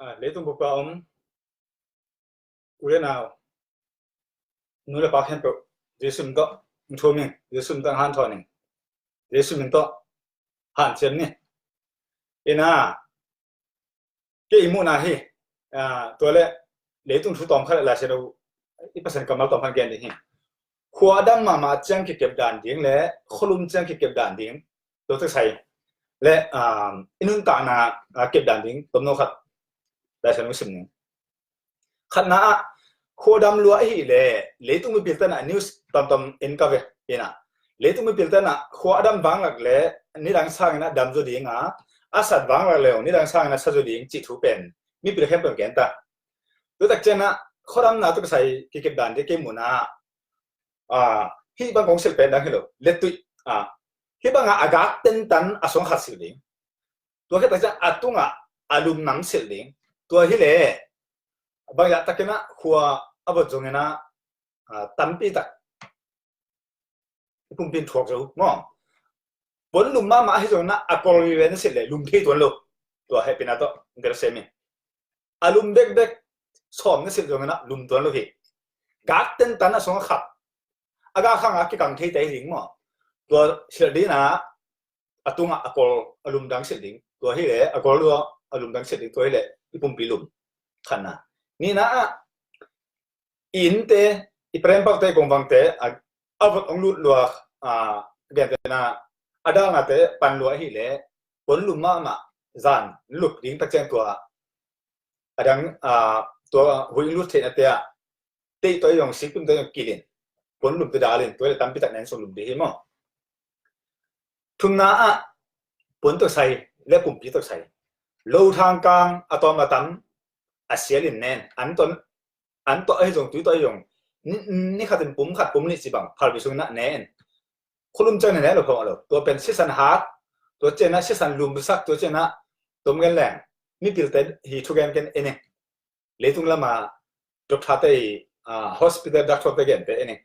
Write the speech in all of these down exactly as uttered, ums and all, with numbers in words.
Ah, leitung bup a om u le nau, nu le pa khempeuh, Jesu min tawh hong thum ing, Jesu min tawh hong hanthawn ing, Jesu min tawh hanciam ni. Ina, kei i muhna hi, ah, tua le leitung thu tawm khat le Lai Siangtho i Pasian kammal tawm khat gen ding hi. Khua a dam mahmah ciang kikep dan ding le khualum ciang kikep dan ding, tua taksa hi. Le, ah, i nuntakna, ah, kep dan ding tomno khat Lai Siangtho sim ning. Khatna ah, khua dam lua ahih leh leitung mipilte in ah news tamtam en ka ve. Ina, leitung mipilte in ah khua a dam vanglak le nidang sangin ah dam zaw ding a, a sat vanglak le nidang sangin ah sa zaw ding cih thu pen mipil khempeuh in gen ta. Tua tak ciangin ah khua damna tua kisai kikep dan ding kei muhna ah, ah, hih bang kong silh pen dang hi lo. Letuih, ah, hih bangah a gak tentan a sung khat silh ding. Tua khit tak ciang a tungah a lum nang silh ding. Tua hi leh bangzah takin ah khua a vot zongin ah, ah, tampi tak i pumpi in thuak zo maw? Puan lum mahmah ahi zongin ah a kol vive na silh leh lum thei tuan lo. Tua hehpihna tawh hong tel sem hi. A lum bekbek sawm na silh zongin ah lum tuan lo hi. Gak tentan a sung khat, a gak hangah kikang thei te hi ding maw? Tua silh ding ah a tungah a kol a lum dang silh ding. Tua hi leh a kol tua a lum dang silh ding. Tua hi leh i pumpi lum. Khatna. Nihna ah i innte, i prempakte, i kongvangte, a, a vot hong lut lua, a, gentehna, a dalnate pan lua ahih leh puan lum mahmah zan lup ding tak ciang tua a dang, a, tua huih lut theihna te ah teih tawh i zong, sikpim tawh i zong kilin, puan lum te dalin, tua le tampi tak nen sung lum ding hi maw? Thumna ah puan tawh kisai le pumpi tawh kisai. Lothang kang a tawm a tam a sialin nen, an tawh, an tawh ahi zong, tui tawh ahi zong, ni, ni khatin pum khat, pum nih ci bang phalbi sungin ah nen. Khualum ciang ne ne lo phawng lo. Tua pen sisan hat, tua ciangin ah sisan lumsak, tua ciangin ah tom gen leng mipilte hi thugen ken en ing. Leitung lama doctor te i, ah, hospital doctor te gente en ing.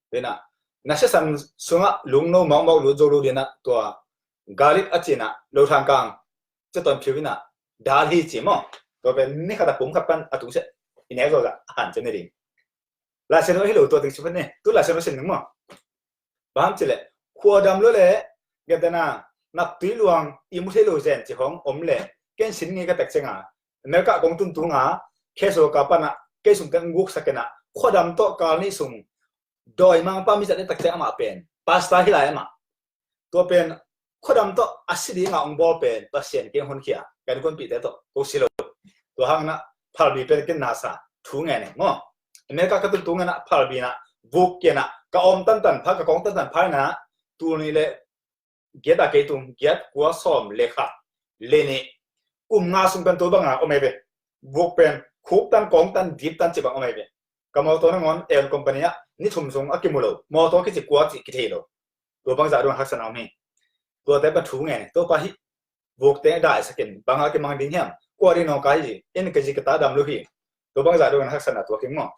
Tua in ah na sisan sungah lungno mawkmawk lut zo lo ding ah tua garlic a ci in ah lothang kang ciatawn phiu in ah dal hi ci maw? Tua pen ni khat a pum khat pan a tung seh i nek zawzah a hanciam ni ding. Lai Siangtho ahi lo tua teng ci phat ni. Tu Lai Siangtho sim ning maw? Bang hang hiam cih leh khua dam lua le, gentehna, naptui luang i mu thei lo zen ci hong om le, ken sin ngei ka tek ciang a, America kong tun tung a, case worker pan ah kei sung teng guksak in ah, khua dam tawh kal nih sung dawimangpa mizat i tek ciang amah pen pastor hi lai amah. Tua pen khua dam tawh a si ding a hong bawl pen Pasian kiang honkhia, ka innkuanpihte tawh ko si lo. Tua hang in ah phalbi pen ken na sa thu ngen ing maw? America ka tun tung in ah phalbi in ah vuk kia in ah ka om tantan pha, ka kong tantan pha in ah tul nih le giat a kei tung, giat, kua, sawm le khat le nih, kum nga sung pen tua bang a om ei ve. Vuk pen khuk tan, kawng tan, dip tan ci bang om ei ve. Ka mawtaw nangawn Aeon company ah ni thum sung a kimu lo, mawtaw kici kua cih kithei lo. Tua bangzah dong haksatna om hi. Tuate pan thu ngen, Topa, hih vukte daisak in, bang a kimang ding hiam? Kua ding nawngkai hi, en ka zi ka ta dam lo hi. Tua bangzah dong haksatna tuak ing maw?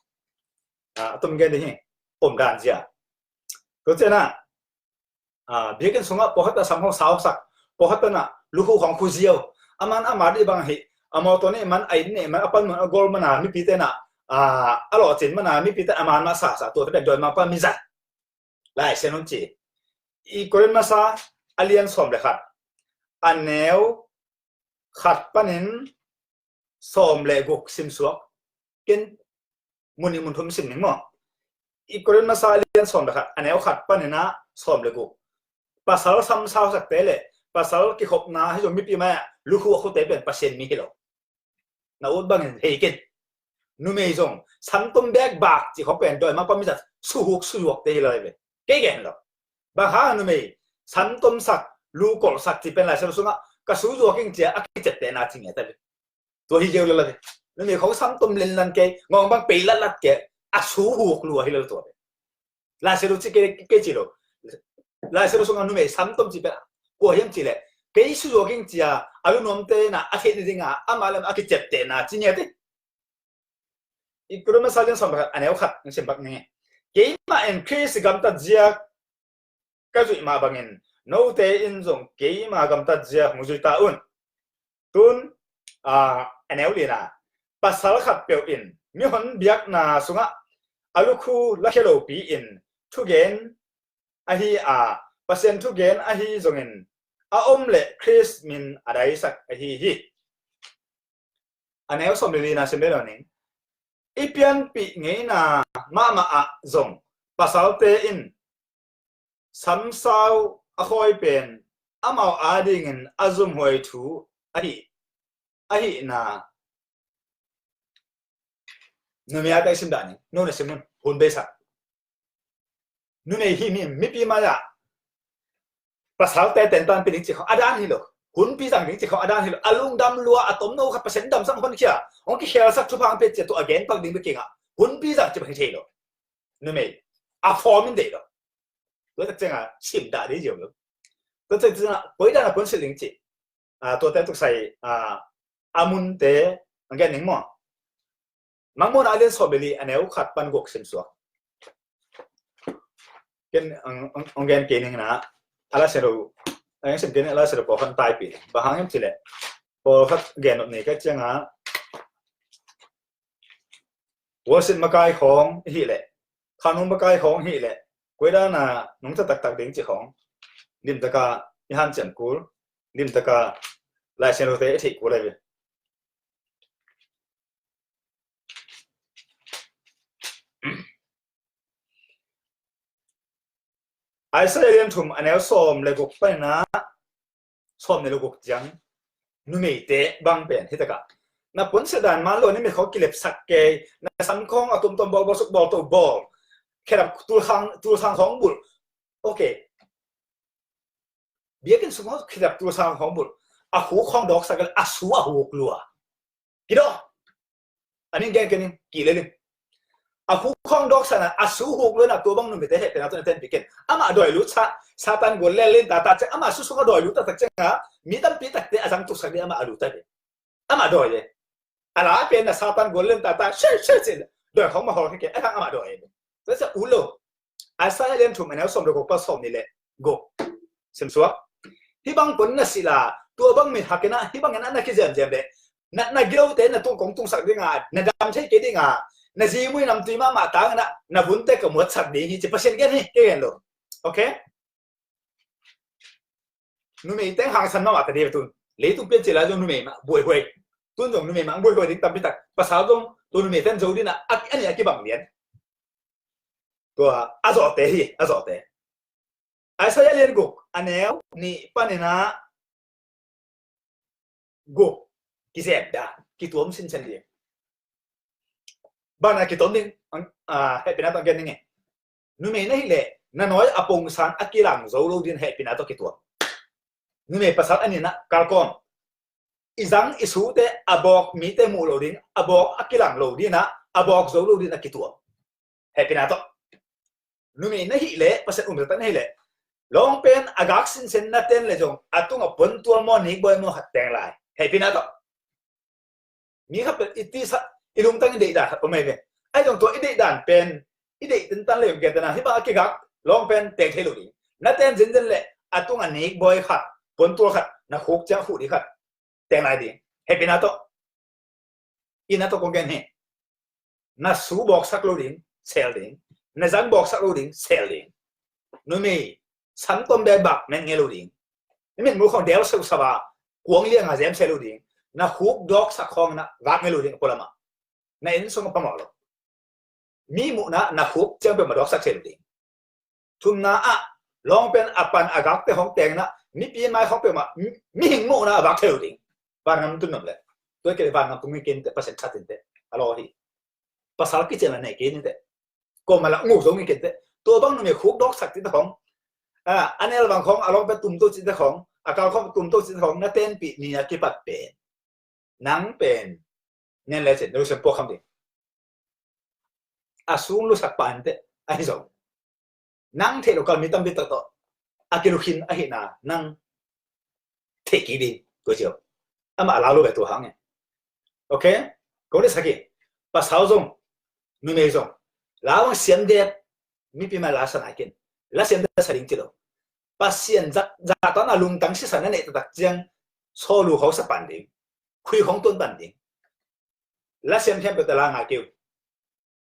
A, a tom gen ding hi. Omdan zia. Tua ciangin ah, a, biakinn sungah pawlkhat a sam hong sausak, pawlkhat in ah lukhu hong khu ziau. A man a man dih bang hi, a mawtaw nih man, a inn nih man, a panmun a gol man a mipite in ah, a, a lawhcin man a mipite a man mah sasa, tuate pen dawimangpa mizat. Lai Siangtho in ci. I Korin masa a lian sawm le khat, a neu khat panin sawm le guk simsuak. Ken mun nih mun thum sim ning maw? I Korin masa a lian sawm le khat, a neu khat panin ah sawm le guk. Pasal sam sausakte le pasal kikhopna hi zong mipi mai ah lukhu a khute pen Pasian mi hi lo. Na ut bangin hei ken. Numei zong samtom bekbak cih khawng pen dawimangpa mizat suhuk suzuakte hi lo hi ve. Kei gen lo. Bang hang numei samtomsak, lukolhsak cih pen Lai Siangtho sungah ka suzuak ing cia a kiciaptehna ci ngiat a ve. Tua hi kei lo la ve. Numei khawng samtom lenlan kei, ngawng bang pei latlat kei, a suhuk lua hi lo tua ve. Lai Siangtho ci kei, kei ci lo. Lai Siangtho sungah numei samtom ci pen kua hiam cih leh, kei suzuak ing cia a lu nuamte in ah a theih nading a amah le amah a kiciaptehna ci ngiat hi. I Korin masa lian sawm le khat, a neu khat, hong sim pak ni. Keimah in Khrist gamtat zia ka zuih mah bangin note in zong keima gamtat zia hong zui ta un. Tun a, a neu lina, pasal khat peuh in mihon biakna sungah a lukhu lakhia lopi in thugen ahi a, Pasian thugen ahi zongin a om le Khrist min a daisak ahi hi. A neu sawm le lina sim le lo ning. I pianpih ngeina mahmah ah zong pasalte in samsau a khawi pen amau adingin a zumhuai thu ahi, ahihna. Numei a teng sim dah ning, nuna sim nun, hun beisak. Numei hi mi, mipi mai ah pasalte tentan pi ding ci khong a dan hi lo. Hunpi zang ding ci khong a dan hi lo. A lungdam lua, a tomno kha, Pasian damsang honkhia, hong kikhelsak thupha hong pia cia tua a gen pak ding bek kingah hunpi zang ci bang hi thei lo. Numei a form in deih lo. Tua tak cianga sim dah dei zio lo. Tua tak cianga koi dan a puan sil ding ci. A, tuate tuksai, a, a munte ang gen ning maw? Mangmuhna a lian sawm le li a neu khat pan guk sim suak. Ken ang, ang, ang gen kei ning na, a la sia lo, ang sim kei ning a la sia lo pawlkhat taipi. Bang hang em ci le, pawlkhat gen nop nei ka cianga, worship makai khawng hi le, khanung makai khawng hi le, koi dana nungta taktak ding ci khawng limtaka i hanciam kul, limtaka Lai Siangthote i theih kul lai ve. Isaiah lian thum a neu sawm le guk paina sawm le guk ciang numeite bang pen hi taka, na puansia dan man lo ni, mit khawng kilepsak kei, na sam khawng a tumtom bawl bawl suk bawl to bawl, khedap tulkhang tulkhang khawng bulh. Ok. Biakinn sung khawng khedap tulkhang khawng bulh. A khuk khawng dawksak a su a huk lua. Kidawk. A ning gen kenin kile ling. A khuk khawng dawksak na a su huk lua na tua bang numeite hehpihna tawh na tenpih ken. Amah dawi lut sa, Satan gual lel len tata ciang amah su sungah dawi lut taktak cianga mi tampi takte a zang tuksak ding amah a lut a ve. Amah dawi e. A la pen na Satan gual len tata shel shel cin dawi khawng mah hawl khe ke a thang amah dawi e. Tua cia u lo. Isaiah lian thum a neu sawm le guk pan sawm nih le guk sim suak. Hih bang pun na sila, tua bang mi hakin ah hih bangin ah na kizemzem le, na, na gilote na tung kong tungsak dinga, na dam thei kei dinga, na zimui namtui mahmah tangin ah na vunte ka muatsak ding hi ci Pasian gen hi, kei gen lo. Ok? Numei teng hangsan mahmah ta ding ve tun. Leitung piancil lai zong numei mah buaihuai. Tun zong numei mah buaihuai ding tampi tak. Pasal zong tua numei ten zo ding a, a, a nih a kibang lian. Tua a zawhte hi, a zawhte. Isaiah lian guk a neu nih panin ah guk kizep dah, kituam sinsen ding. Bang na kituam ding, ah, hehpihna tawh gen ding e. Numei na hih leh na nawi a pongsan a kilang zo lo ding hehpihna tawh kituam. Numei pasal a nihna kalkawm. I zang i sute a bawk mite muh lo ding, a bawk a kilang lo ding a, a bawk zo lo ding a kituam. Hehpihna tawh. Numei na hih leh, Pasian umzata na hih leh, lawngpen a gak sinsen na ten leh zong a tungah puantual maw, nikbawi maw khat teng lai. Hehpihna tawh. Mi khat pen i tisa, i lungtang i deihdan khat om ei ve. Ahi zong tua i deihdan pen i deih tentan leh zong kei tena hih bang a kigak lawngpen teng thei lo ding. Na ten zenzen leh a tungah nikbawi khat, puantual khat, na khuk ciang khuh ding khat teng lai ding. Hehpihna tawh. Ina tawh kong gen hi. Na su bawksak lo ding, sel ding. Na zang bawksak lo ding, sel ding. Numei samtom bebak men nge lo ding. Nimin mu khong del seu saba kuang lianga zem sel lo ding. Na khuk dawksak khong na gak nge lo ding a pualama. Na inn sung a pamawh lo. Mi muhna na khuk ciang peuhmah dawksak thei lo ding. Thumna ah lawngpen a pan a gakte hong tengna, mipi mai hong peuhmah mi, mihing muhna a vak thei lo ding. Vangam tun nom le. Tua kei vangam tung hi kei nite, Pasian khat in te a law hi. Pasal kician a nei kei nite. Koma la nguk zong hi kei nite. Tua bang numei khuk dawksak cite hong, a, a nel bang hong, a lawngpen tumto cite hong, a kal khong tumto cite hong na tenpih ni a kipat pen nang pen ngen le cin na lusen puak kham ding. A sung lusak pa ante ahi zong nang theih lo kal mi tampi tak tawh a kilukhin ahihna nang theih kik ding tua cio. Amah a lau lo ve tua hang e. Ok? Ko le saki pasal zong numei zong lau ang siam dep mipi ma la sa nai kin la siam dep sa ding ci lo. Pasian zak zak tawh na lungtang sisan na neih taktak ciang sawlu hausa pan ding. Khui khong tuan pan ding. La siam khempeuh tala ngai keu.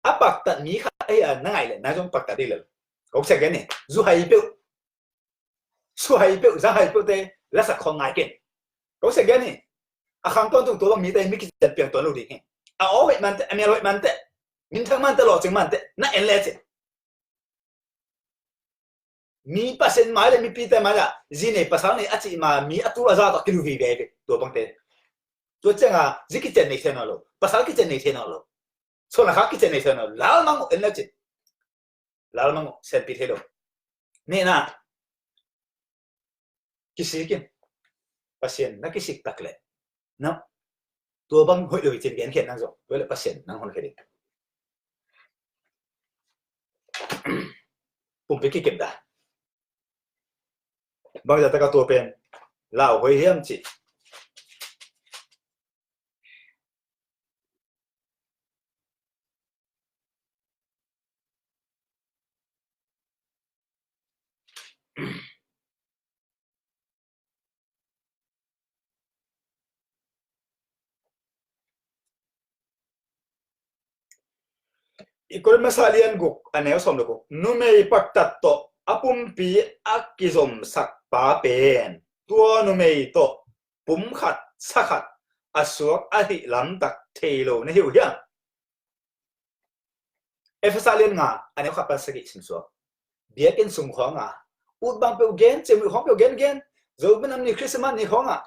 A paktat mi khat ahi a na ngaih leh na zong paktat dih lel. Kong sia gen hi. Zu hai peuh, su hai peuh, za hai peuh te lasak khong ngai ken. Kong sia gen hi. A khang tuan tung tua bang mi te mi kician piang tuan lo ding hi. A aw hoih man teh, a mel hoih man teh, minthang man teh, lawhcing man teh na en le cin. Mi Pasian mai le mipi te mai ah zi nei pasal nei a cih ma mi a tul a za tawh kilu vive ve tua bangte. Tua cianga zi kician nei thei nawn lo, pasal kician nei thei nawn lo, suan a khak kician nei thei nawn lo. Lalmang uh en le cin. Lalmang uh sianpi thei lo. Nihna, kisik in. Pasian na kisik tak leh na tua bang hoih lo hi cin gen khian nang zong tua leh Pasian nang honkhia ding. Pumpi kikep dah. Bang zah taka tua pen lau hoi hiam cih. I Korin masa lian guk a neu sawm le guk, numei paktat tawh a pumpi a kizomsak pa pen tua numei tawh pum khat sa khat a suak ahih lamtak thei lo na hi uh hiam? Efesa lian nga a neu khat pan sagih simsuak. Biakinn sung khawng a ut bang peuh gen, ciamnuih khawng peuh gen gen. Zomi nam ni Christmas ni khawng a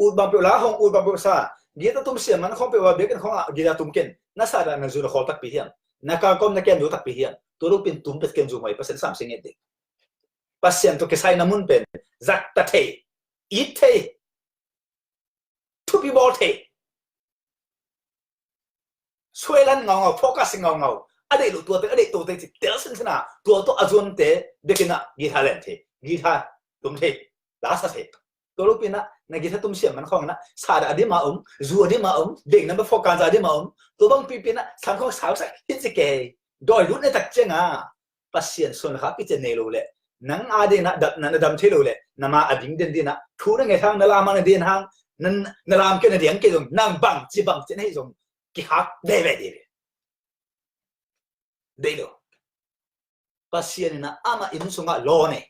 ut bang peuh la hong, ut bang peuh sa, guitar tum siam man khawng peuh a biakinn khawng a guitar tum ken. Na sa dah na zu na khawl takpi hiam? Na kalkawm na kem zo takpi hiam? Tua lopin tum pet ken zu mai Pasian sam sing et ding. Pasian tawh kisai na mun pen zat ta thei, it thei, thupi bawl thei. Suailan ngaungau, focus ngaungau. A deih lo tuate, a deih tuate ci tel sinsin a tua tawh a zuante biakinn ah guitar len thei, guitar tum thei, la sa thei. Tua lopin ah na guitar tum siam man khawng in ah sa dah a dim a om, zu a dim a om, deng na ba focus a dim a om. Tua bang pipin ah sang khawng sausak hi ci kei. Dawi lut na tak ciang a Pasian suan kha kician nei lo leh, nang a ding ah dam, na, na dam thei lo leh, na ma a ding den ding ah thu na nget hang, na lam a na den hang, na, na lam kei na diang kei zong, nang bang ci bang ci na hi zong kihak veve ding ve. Dei lo. Pasian in ah amah inn sungah law nei.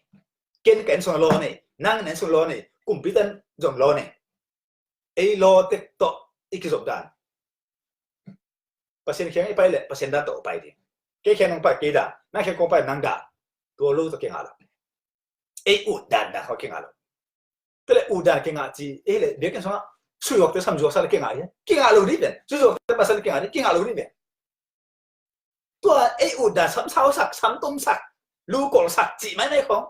Ken ka inn sungah law nei. Nang na inn sungah law nei. Kumpitan zong law nei. Ei lawtek tawh i kizop dan. Pasian kiang i pai leh Pasian dan tawh pai ding. Kei kiang nong pai kei dan, nang kiang kong pai nang dan. Tua lo tawh kingah lo. Ei ut dan dan khawng kingah lo. Tua leh ut dan kingah ci, ei leh biakinn sungah suihuakte samzuaksak leh kingah hi. Kingah lo dih pen. Suihuakte pasak leh kingah dih, kingah lo dih pen. Tua ei ut dan sam sausak, sam tumsak, lu kolsak cih maimai khawng,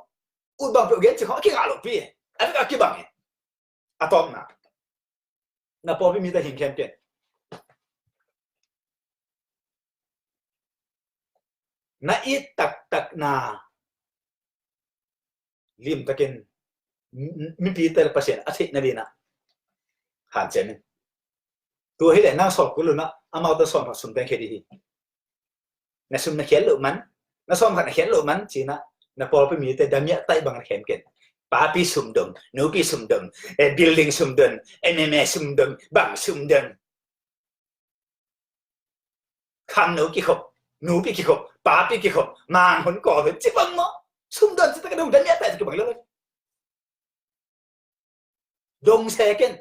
ut bang peuh gen cih khawng a kingah lopi. A vek a kibang hi. A tawpna, na pawlpi mite hing khempeuh na it taktakna limtakin mi, mi, mipite le Pasian a theih nadingin ah hanciam in. Tua hi leh nang sawl kul un ah amaute sawm khat sum teng khia dih hi. Na sum na khial loh man, na sawm khat na khial loh man ci-in ah na pawlpi mite damiah taih bang na khem ken. Papi sum dong, nupi sum dong, eh, building sum dong, M M A sum dong, bang sum dong. Khangno kikhop, nupi kikhop, papi kikhop, manghun kawlhun ci bang maw? Sum dong ci tak a dong damiah taih ci bang lo. Dong se ken.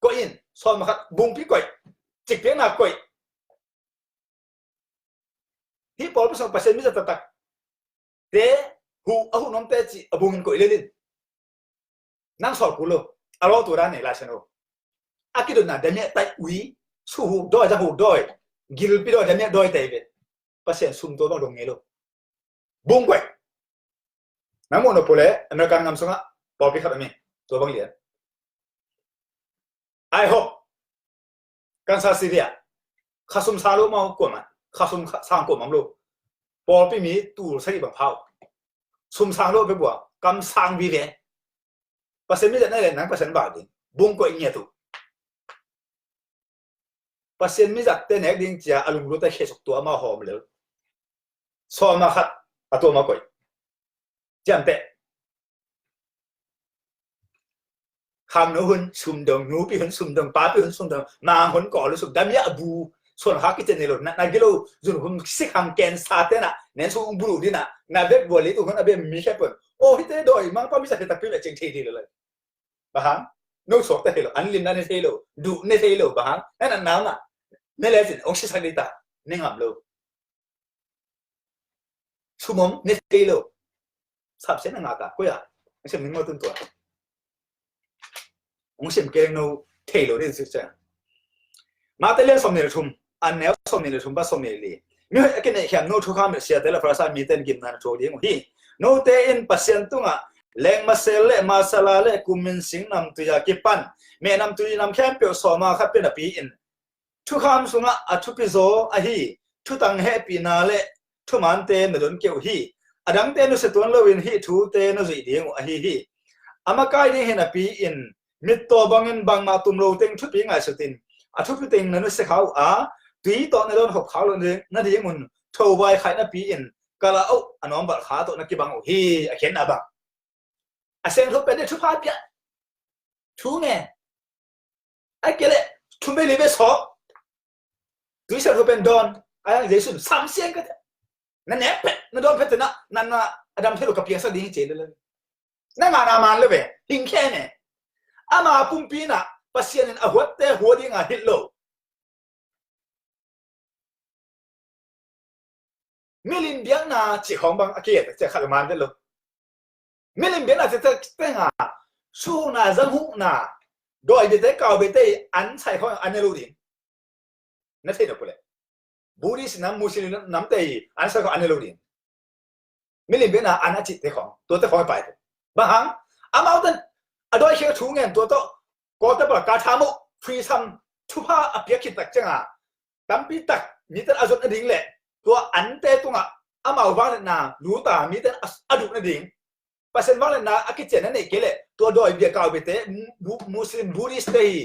Koih in, sawm khat bungpi koih, cikpiakna koih. Hih pawlpi sung Pasian mizat taktak te, huh a huh nuamte cih a bungin koih lel in. Nang sawl kul lo, a lawtu dan nei Lai Siangtho. A kidotna damiah taih ui, suhuk dawi, zahuk dawi, gilpi dawi, damiah dawi tei ve. Pasian sum tua bang dong ngei lo. Bung koih. Nang muh nop uh leh American gam sungah pawlpi khat om hi. Tua bang lian. I hope Kansas City ah khasum sang lo mah kuamah, khasum sang kuamah om lo. Pawlpi mi tul sagih bang pha uh. Sum sang lo pe bua, kam sang vive. Pasian mizat na leh nang Pasian bak ding. Bung koih ngiat uh. Pasian mizatte nek ding cia a lunglute khesuk tua amau hawm lel. Sawm a khat a tua ma koih. Ciamteh. Khangno hun sumdong, nupi hun sumdong, papi hun sumdong, mang hun kawl uh sumdong, damia a bu, suan khak kician nei lo, na, na gilo, zun hun sik hang ken sa te na, nen sung bulu dina, na bek buali tu hun a bek mi khe pon. O hite doi, mang pa mi sa te takpi le cing thei di lo lai. Bahang, no sok ta thei lo, an lim na ne thei lo, du ne thei lo, bahang, na na na na, ne le cin, ong si sa di ta, ne ngam lo. Sumong ne thei lo. Sap sen a ngata. Kuya. Ong sem ning mo tun tua. Ong sem keng no thei lo ni sik sen. Mate lian som ni le thum. An neu som ni le thum ba som ni li. Mi hoi a kine khiam no thu kha mi sia te la Farasa mi ten gim na na thu ding hi. No te in Pasian tunga leng masel le masala le kumin sing nam tuya kipan. Me nam tuya nam khem pio soma kha pe na pi in. Thukham sungah a thupi zaw ahi thutang hehpihna le thumante na don keuh hi. A dangte nusia tuan loin hih thute na zuih ding uh ahi hi. A makai ding hi napi-in mittaw bangin bangmah tum lo teng thupi ngaihsutin a thupi teng na nusia kha uh a, tui tawh na dawn khop khak lo nadingun thovai khaih napi-in kala uh a nawmvalh kha tawh na kibang uh hi. A khenna bang a seng tho pen ding thupha pia thu nge. A kele thum bei li bei sawk. Tuisa thu pen dawn. A yang Jesu sam siang ka te. Na nek pet na dawn pet na na na adam thelo ka piang sa ding che le le. Na nga na man le be hing khe ne. Ama pumpi na Pasian in a huat te hua ding a hit lo. Milim biakna cih khawng bang a kiat ciah khat a man vet lo. Milim biakna cih tengah suhna zanghukna dawi biate kau biate an sai khawng an ne lo ding. Na thei na pule. Buddhist nam Muslim namte an sai khawng an ne lo ding. Milim biakna an a cihte khawng tuate khawng a paite. Bang hang amau ten a dawi khia thu ngen tua tawh kawte pala ka thamu free sam thupha a piak khit tak cianga tampi tak mite a zot nading le tua ante tungah amau vangliatna luta mite a duh nading Pasian vangliatna a kician na neih kei le tua dawi bia kau biate Muslim Buddhist te hi.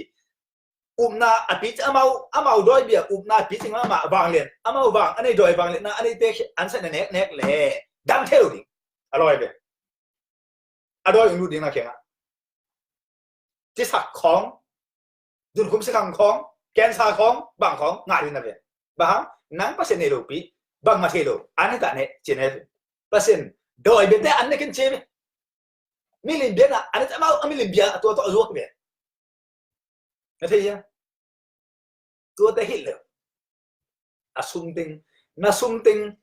Upna a pici amau amau dawi bia upna a pici amah vanglian amau vang a nei dawi vangliatna a neite an sa na nek nek le dang thei lo ding. A dawi bia a dawi ung lut ding a khenga cisak khawng, dunkhum sikhang khawng, kensa khawng, bang khawng ngah ding na ve. Bang hang nang Pasian nei lopi bang ma thei lo an hita ne ci ne. Pasian dawi biate an ne kin ci ve. Milim biakna an ne amau a milim bia a tua tawh a zuak ve. Na thei hia? Tuate hilh le a sumting na sumting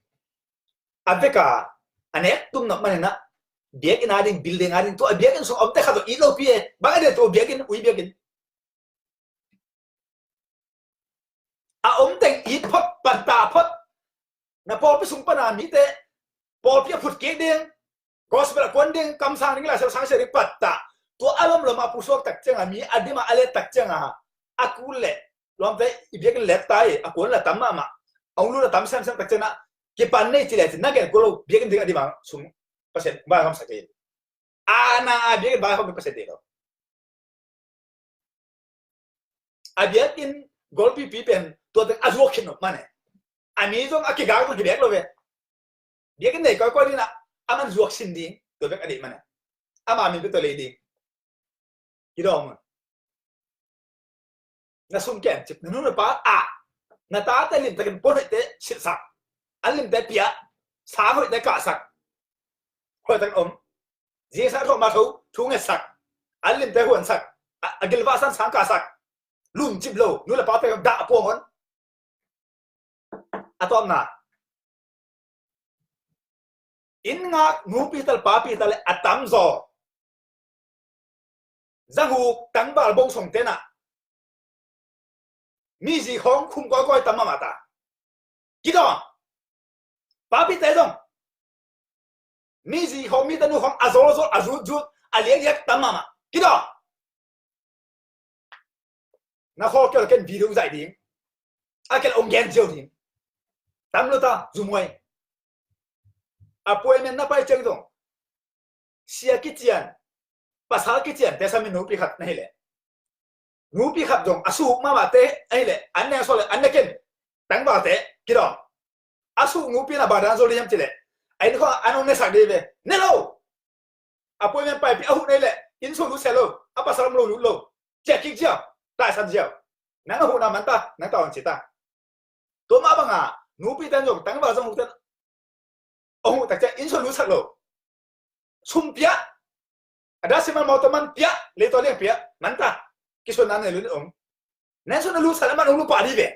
a veka a nek tum nak manina biakin a ding building a ding tua a biakin sung omte khat tawh it lopi e bang a dia tua biakin ui biakin a omteng it phot patta phot na pawlpi sung pana mite pawlpi a phut kik ding gospel a kuan ding kamsang ding la sel sang sel ding patta tua a lomlom a pusuak tak cianga mi a dima a let tak cianga a kul le lawmte i biakin let tai a kuan la tam mahmah a ung lu la tam semsem tak cianga kipan nei ci le ci na gen kul lo biakin ding a dima sum Pasian vai hamsa kei a na a biakin vai hom Pasian ding lo a biakin golpipi pen tua teng a zuak khin nop mane a mi zong a kigak zong kibek lo ve. Biakin nei koi koi dina a man zuak sin ding tua bek a dih mane ama min pe tua lei ding. Kidawm un na sum kem cip na nu na pa a na tate limtakin puan hoihte silhsak an limte pia sang hoihte kahsak hoihtak om zingsa thawh ma tho thu ngetsak an limte huansak a gilvahsan sang kahsak lum cip lo nu le pate dah a puang on. A tawpna inn ngak nupi tal papi tal le a tamzaw zanguk tangbal bong song tenah mizi khawng khum kawikawi tam mahmah ta. Kidawm. Papite zong mizi khawng mi tanu khawng a zolzol a zutzut a liakliak tam mahmah. Kidawm. Na khawl kei ken video zaih ding a kel ong gen zio ding. Tam lo ta zumuai a puai men na pai ciang zong sia kician pasal kician te sami nupi khat na hileh nupi khat zong a suk mahmah te ahileh an ne saw le an ne ken tangval te kidawm. A suk nupi na badan zo liam cileh a inn kho an ong ne sak dei ve ne lo. A puai men paipi a huh nei leh inn sung lut seh lo. a pasal om lo lut lo. Ciah kik ziau, taisan ziau. Nang a huhna man ta, nang tawh ang ci ta. Tua mah banga nupi ten zong tangval zong hukten ong huh takciang inn sung lutsak lo. Sum piah, a dah simal mawtaw man piah, leitaw liang piah man ta. Kisuanna nei lo ni om. Nen sung na lutsak le man ong lupa di ve.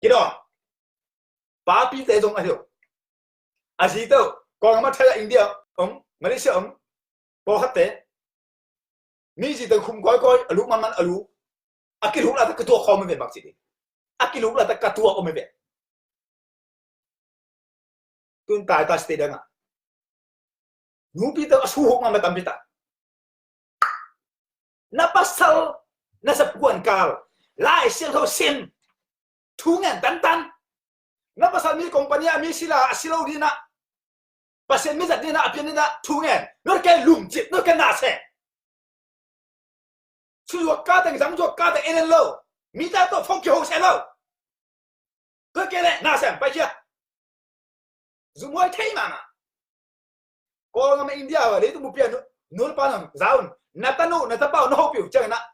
Kidawm. Papite zong a hi uh. A zite uh Kawlgam a thai a India om, Malaysia om, pawlkhatte mi zite khum kawikawi, a lu manman a lu. A kiluk lata ka tuak khawm hi ve bang ci ding. A kiluk lata ka tuak om hi ve. Tun tai ta site dangah nupi tawh a suhuk mahmah tampi ta. Na pasal na sapuan kal, Lai Siangtho sim, thu ngen tantan. Na pasal mi company ah mi sila a si lo dinah, Pasian mi zat dinah, a pian dinah thu ngen. Nor ke lumcip, nor ke nasem. Suzuak ka teng, zangzuak ka teng en en lo. Mi ta tawh phone kiho se lo. Tua kei leh nasem paikhia. Zumhuai thei mahmah. Kawlgam a India a leitung bup a nu le pa na za un, na tanu na tapa uh na hopih uh ciangin ah,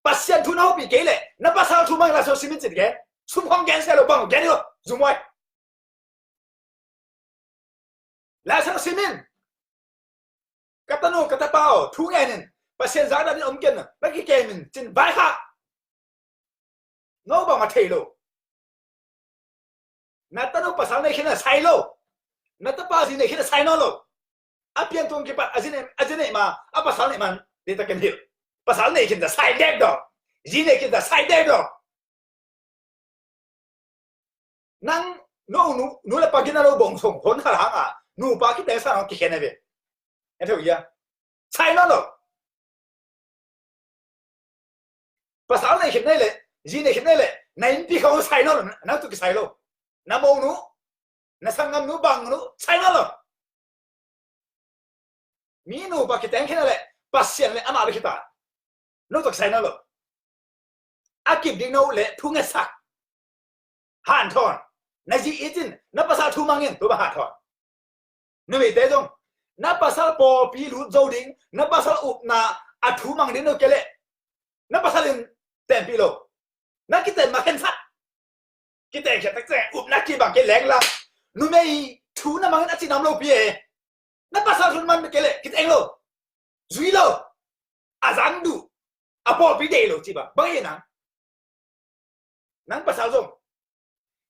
Pasian thu na hopih kei leh na pasal thu mangin Lai Siangtho sim in ci gen. Sum khawng gen se lo bang gen lo. Zumhuai. Lai Siangtho sim in. Ka tanu ka tapa aw, thu ngen in, Pasian zak dan in om ken, na kikem in, cin vai kha. No bang a thei lo. Na tanu pasal nei khin a sai lo. Na tapa zi nei khin a sai nawn lo. A pian tung kipat a zi nei, a zi nei ma, a pasal nei man, dei ta ken hilh. Pasal nei khin ta sai dek dawh. Zi nei khin ta sai dek dawh. Nang, no nu, nu le pa gina lo bong song hon kha hang a, nupa kite sa nong kikhen a ve. En theu ia. Sai nawn lo. Pasal nei khin nei le, zi nei khin nei le, na innpi khawng sai nawn lo, nang tu kisai lo. Na monu, na sanggamnu, bangnu sai nawn lo. Mi nupa kiteng khin a le, Pasian le amah bek hi ta. No tawh kisai nawn lo. A kip ding no le thu ngetsak. Hanthawn. Na zi it in, na pasal thu mang in, tua bang hanthawn. Numeite zong, na pasal pawlpi lut zo ding, na pasal upna a thu mang ding no kei leh, na pasal in tenpih lo. Na kiten ma khensak. Kiten khiat takciang upna kibang kei lenglang. Numei thu na mangin a cinam lo pi e. Na pasal thu na man kei leh kiteng lo. Zui lo. A zang duh. A pawlpi dei lo ci bang. Bang hi nang. Nang pasal zong,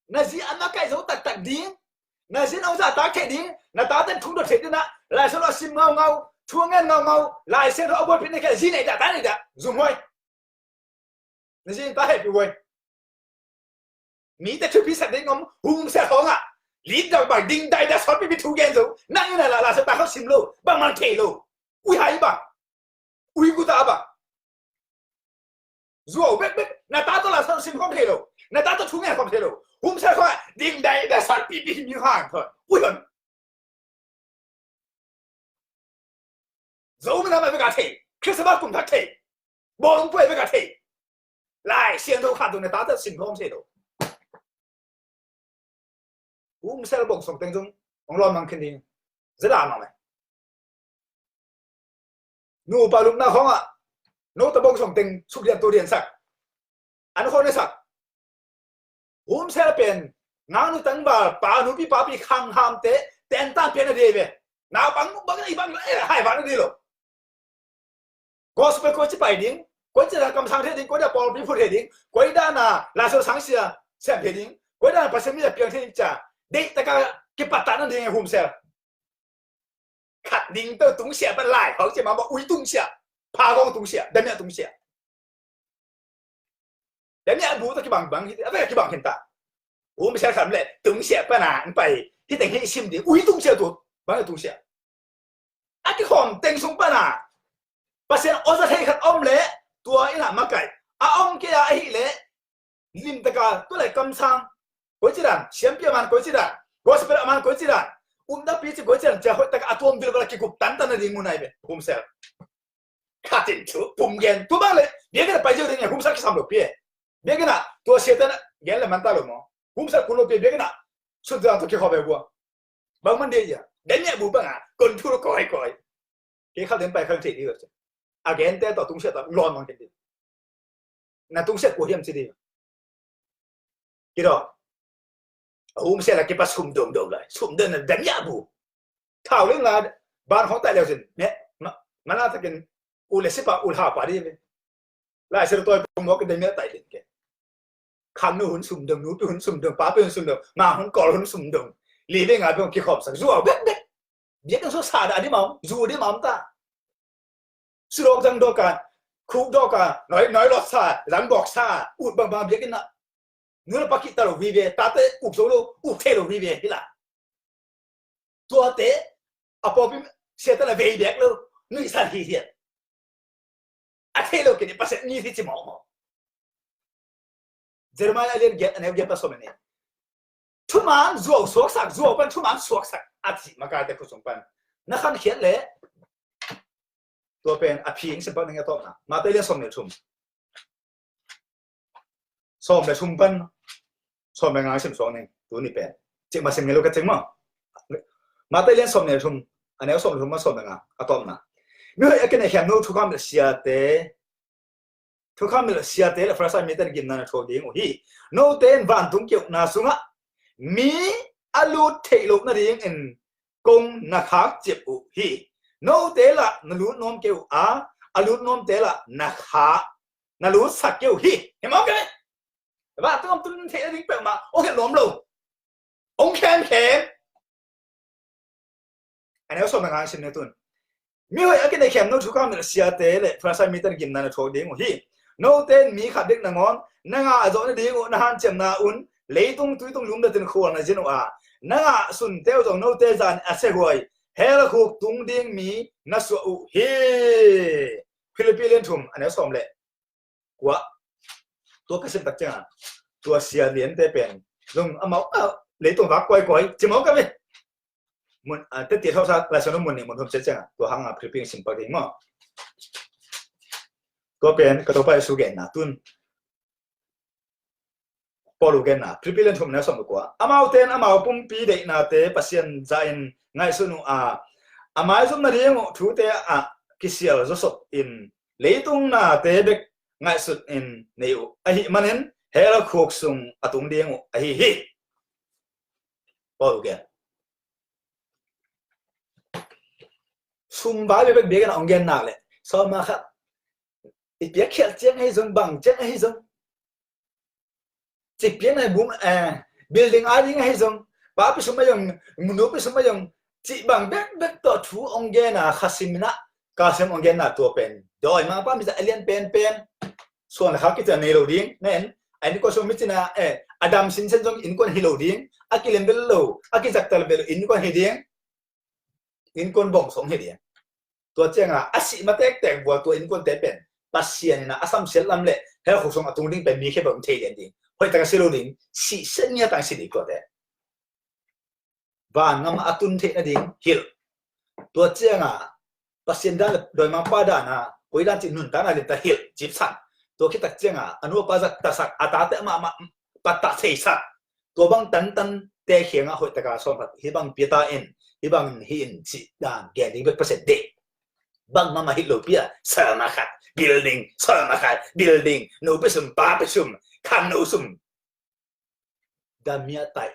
na zi a makaih zo taktak ding, na zi in hong zahtak theih ding, na taten thung dot theih dingah Lai Siangtho a sim ngaungau, thu a ngen ngaungau, Lai Siangtho a buaipih na kei zi neih dah, ta neih dah, zumhuai. Na zi in ta hehpih huai. Mite thupi sak ding om, humsel hawngah lit dak bang ding dai dah, sawtpipi thu gen zo, nang in a la la sa ta khawng sim lo, bangmah thei lo. Ui hai bang. Ui guta bang. Zuau bekbek, na ta tawh Lai Siangtho sim khawm thei lo. Na ta tawh thu ngen khawm thei lo. Humsel khawm ding dai dah, sawtpipi mi hang khawm. Ui hon. Zo minam a bek a thei. Christmas kum thak thei. Bawlung puai bek a thei. Lai Siangtho khat tung na ta tawh sim khawm thei lo. Humsel bong song teng zong hong lawm mang khin ding. Zada mang mai. Nupa lupna khawngah no ta bong song teng suk dian to dian sak. An khawng ne sak. Humsel pen ngaknu tangval, pa nupi papi khanghamte tentan pian a dei ve. Naupang bang i bang hai van a dei lo. Gospel koi ci pai ding, koi ci na kamsang thei ding, koi dah pawlpi phut thei ding, koi dah na Lai Siangtho sangsia sem thei ding, koi dah na Pasian mi a piang thei ding cia, deih taka kipattan a ding e humsel. Khat ding tawh tungsiah pan lai khawng ci ma, ma ui tungsiah, phagawng tungsiah, damiah tungsiah. Damiah bu tawh kibang bang hi, a tawh kibang khin ta. Humsel khat le tungsiah pana an pai, hi teng hi sim ding, ui tungsiah tu, bang tungsiah. A kikhawm teng sung pana Pasian awza thei khat om le, tua ina makaih. A om kei a ahih le, limtaka tua le kamsang koi ci dan, siampi a man koi ci dan, gospel a man koi ci dan, upnapi ci koi ci dan, cia hoih taka a tuam vilvel a kigup tantan a ding mun ai ve, humsel. Khatin thu pum gen tu bang le biakinn a pai ziau ding e, humsel kisam lo pi e. Biakinn a tua siate na gen le man ta lo maw. Humsel kun lo pi e, biakinn a sun tu dang tu kikhawm e bua. Bang man dia ia. Damiah bu banga kon thu lo koi koi. Kei khal den pai khal thei di lo. a gente tawh tungsiah tawh lawn mang khin ding. Na tungsiah kua hiam ci ding. Kidawng. A um sia la kipa sum dong dong lai. Sum dong na dam ya bu. Thau ling la ban hong tai leu sin. Ne, ma, mana takin u le sipa u hapa di. Lai sia toi pung mo kin dam ya tai din ke. Khang nu hun sum dong, nu pi hun sum dong, pa pi hun sum dong, ma hun kol hun sum dong. Li ve nga pi hun kikhom sak. Zuau bek bek. Biak in so sa da di mau. Zu di mau ta. Sudok zang dok a, khuk dok a, noi, noi lot sa, zang dok sa, ut bang bang biak in na. Nu le pa kihta lo vive, tate uk zo lo, uk thei lo vive, hi la. Tuate, a pawlpi siate la vei bek lo, nuihsan hi hian. A thei lo kei ni Pasian ni hi ci mawk mawk. Jeremiah a lian giat, a neu giat pan sawm le nih. Thuman zuau suaksak, zuau pan thuman suaksak, a ci makaite khut sung pan. Na khankhiat leh, tua pen a phi ing sim pak ning a tawpna. Mate lian sawm le thum. Sawm le thum pan sawm le nga sim suak ning, tuni pen. Cik ma sim ngei lo ka cik maw. Mate lian sawm le thum, a neu sawm le thum pan sawm le nga a tawpna. Mihoih a kinekhiam no thukham le siate, thukham le siate le Farisai mite gimna na thuak ding uh hi. Note in vantung keuhna sungah mi a lut theih loh nadingin kong na khak ciap uh hi. Note lah na lut nuam kei uh a, a lut nuamte lah na khak, na lutsak kei uh hi. Hi maw kei? Vantung om tun theih nading peuhmah hong hilh nuam lo. Hong khemkhem. A neu sawm le nga sim ni tun. Mihoih a kinekhiam no thukham le siate le Farisai mite gimna na thuak ding uh hi. Note in mi khat bek nangawn na ngah zawh nading uh na hanciamna un leitung tuitung lumlet in khual na zin uh a, na ngah sunte uh zong note zan a siahuai hell khuk tung ding mi na suah uh hi. Philippi lian thum, a neu sawm le kua. Tua ka sim tak ciangin tua sia liante pen zong amau, ah, leitung vak koikoi ci mawk ka ve. Mun, ah, te ti thawsa Lai Siangtho mun nih mun thum ciat ciangin tua hangin Philippi sim pak ding maw. Tua pen ka Topa Jesu genna tun. Paul uh genna, Philippi lian thum neu sawm le kua. Amaute in amau pumpi deihnate Pasian zahin ngaihsun uh a, a maizum nading uh thute ah kisial zawsop in leitung nate bek ngaihsut in nei uh ahih manin hell khuk sung a tung ding uh ahi hi. Paul uh gen. Sum vai bek bek biakinn a hong gen nak leh sawm a khat i piak khialh ciang ahi zong, bang ciang ahi zong, cik piakna bum, eh, building a ding ahi zong, papi sum ahi zong, nupi sum ahi zong, cih bang bekbek tawh thu hong gen a, kha sim in ah, ka sim hong gen a, tua pen dawimangpa mizah a lian penpen. Suan le khak kician nei lo ding, na en, a innkuan sung micina, eh, a dam sinsen zong innkuan hi lo ding, a kilem vel lo, a kizaktel vel lo innkuan hi ding. Innkuan bawng sung hi ding. Tua ciangin a sih ma tektek vua tua innkuante pen Pasian in a samsiat lam le hell khuk sung a tung ding pen mi khempeuh in thei lian ding. Hoih tak a si lo ding, sih siat ngiat tak a si ding tuate. Vangam a tun theih nading hilh. Tua ciangin a Pasian dan le dawimangpa dan a koi dan cih nuntakna limtak hilh cipsan. Tua khit tak ciangin a a nu a pa zahtaksak, a tate amah mah pattah theisak. Tua bang tantan te kiangah hoih tak a sawm khat hih bang pia ta in, hih bang hi in cih dan gen ding bek Pasian deih. Bangmah mah hilh lo pia, sawm a khat building, sawm a khat building, nupi sum, papi sum, khangno sum. Dam miah taih,